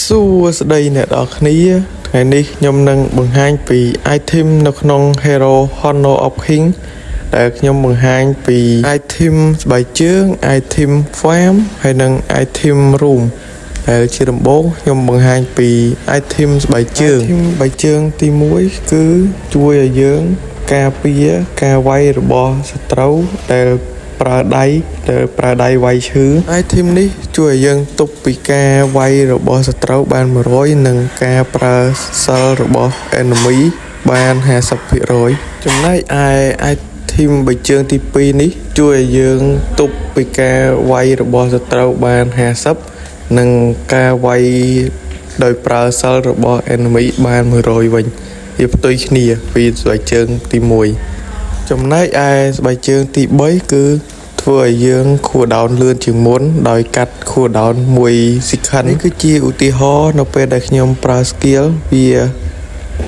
សួស្តីអ្នកនរគ្នាថ្ងៃនេះខ្ញុំនឹងបង្ហាញពី item នៅក្នុង Hero Honor of King ដែលខ្ញុំបង្ហាញពី item ស្បែកជើង item farm ហើយនិង item roam ដែលជាដំបូងខ្ញុំបង្ហាញពី item ស្បែកជើង item ស្បែកជើងទី1គឺជួយឲ្យយើងការពារការវាយរបស់សត្រូវដែលប្រើដៃដែលប្រើដៃវាយឈឺ item នេះជួយឲ្យយើងទប់ពីការវាយរបស់សត្រូវបាន100និងការប្រើសិលរបស់ enemy បាន50%ចំណែកឯ item បីជើងទី2នេះជួយឲ្យយើងទប់ពីការវាយរបស់សត្រូវបាន50និងការវាយដោយប្រើសិលរបស់ enemy បាន100វិញវាផ្ទុយគ្នាពីស្បែកជើងទី1ចំណែកឯស្បែកជើងទី3គឺធ្វើឲ្យយើង cool down លឿនជាងមុនដោយកាត់ cool down 1 second នេះគឺជាឧទាហរណ៍នៅពេលដែលខ្ញុំប្រើ skill វា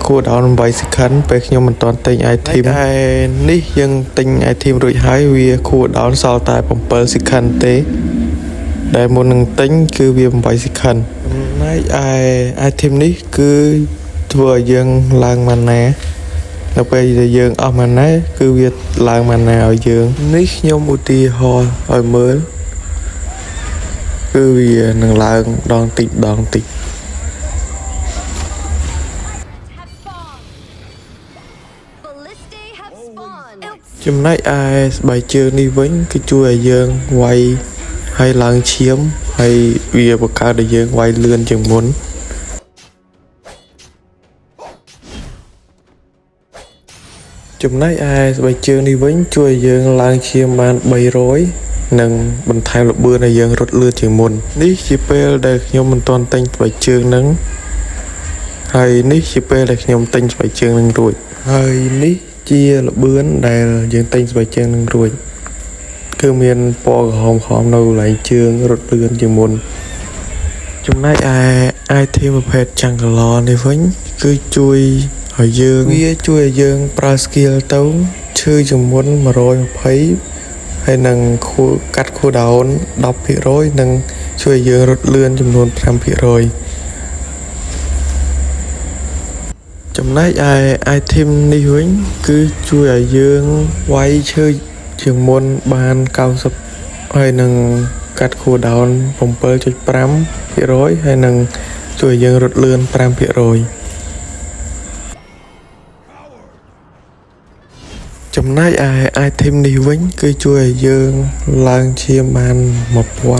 cool down 8 second ពេលខ្ញុំមិនទាន់ទិញ item ឯនេះយើងទិញ item រួចហើយវា cool down សល់តែ7 second ទេ ដែលមុននឹងទិញគឺវា8 second ចំណែកឯ item នេះគឺធ្វើឲ្យយើងឡើង mana នៅពេលដែលយើងអស់ mana គឺវាឡើង mana ឲ្យយើងនេះខ្ញុំឧទាហរណ៍ឲ្យមើលគឺវានឹងឡើងម្ដងតិចម្ដងតិច Have spawned. Ballistae have spawned. ចំណែកឯស្បែកជើងនេះវិញគឺជួយឲ្យយើងវាយហើយឡើងឈាមហើយវាបង្កើតឲ្យយើងវាយលឿនជាងមុនចំណែកឯស្បែកជើងនេះវិញជួយឲ្យយើងឡើងឈាមបាន300និងបន្ថែមល្បឿនឲ្យយើងរត់លឿនជាងមុននេះជាពេលដែលខ្ញុំមិនទាន់ទិញស្បែកជើងហ្នឹងហើយនេះជាពេលដែលខ្ញុំទិញស្បែកជើងហ្នឹងរួចហើយនេះជាល្បឿនដែលយើងទិញស្បែកជើងហ្នឹងរួចគឺមានពណ៌ក្រហមៗនៅកន្លែងជើងរត់លឿនជាងមុន ចំណែកឯ item ប្រភេទ Jungle នេះវិញគឺជួយឲ្យយើងវាជួយឲ្យយើងប្រើ skill ទៅឈឺជាងមុន120ហើយនឹងខួកាត់ cooldown 10%និងជួយឲ្យយើងរត់លឿនចំនួន5%ចំណែកឯ item នេះវិញគឺជួយឲ្យយើងវាយឈឺជាងមុនបាន90ហើយនឹងកាត់ cooldown 7.5%ហើយនឹងជួយឲ្យយើងរត់លឿន5%ចំណែកឯ item នេះវិញគឺជួយឲ្យយើងឡើងឈាមបាន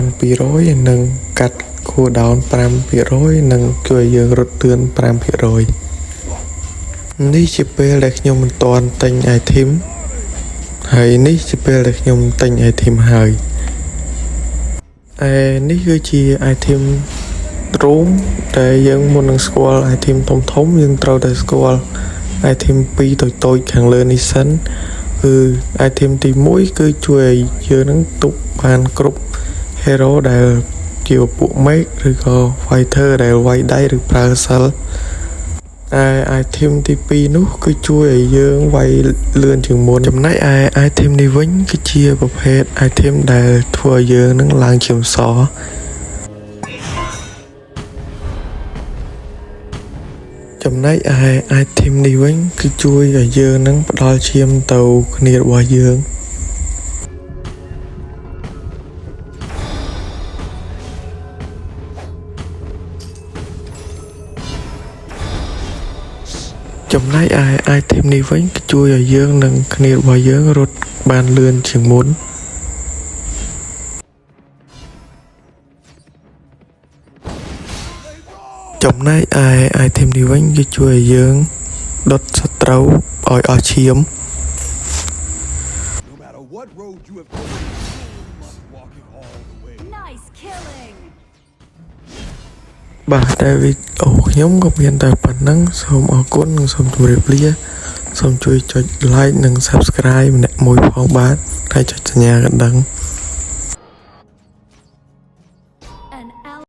1200និងកាត់ cooldown 5%និងជួយឲ្យយើងរត់លឿន5%នេះជាពេលដែលខ្ញុំមិនទាន់ទិញ item ហើយនេះជាពេលដែលខ្ញុំទិញ item ហើយឯនេះគឺជា item roam ដែលយើងមុននឹងស្គាល់ item ធំធំៗយើងត្រូវតែស្គាល់ item 2តូចៗខាងលើនេះសិនគឺ item ទី1គឺជួយឲ្យយើងនឹងទប់បានគ្រប់ hero ដែលជាពពួក mage ឬក៏ fighter ដែលវាយដៃឬប្រើសិលឯ item ទី2នោះគឺជួយឲ្យយើងវាយលឿនជាងមុនចំណែកឯ item នេះវិញគឺជាប្រភេទ item ដែលធ្វើឲ្យយើងនឹងឡើងឈាមសចំណែកឯ item នេះវិញគឺជួយឲ្យយើងនឹងផ្ដល់ឈាមទៅគ្នារបស់យើង ចំណែកឯ item នេះវិញគឺជួយឲ្យយើងនិងគ្នារបស់យើងរត់បានលឿនជាងមុនចំណែកឯ item នេះវិញគឺជួយឲ្យយើងដុតសត្រូវឲ្យអស់ឈាម No matter what road you have taken, you must walk it all the way. Nice killing. បាទតែវីដេអូខ្ញុំក៏មានតែប៉ុណ្ណឹងសូមអរគុណនិងសូមជម្រាបលាសូមជួយចុច like និង Subscribe ម្នាក់មួយផងបាទហើយចុចសញ្ញាកណ្ដឹង។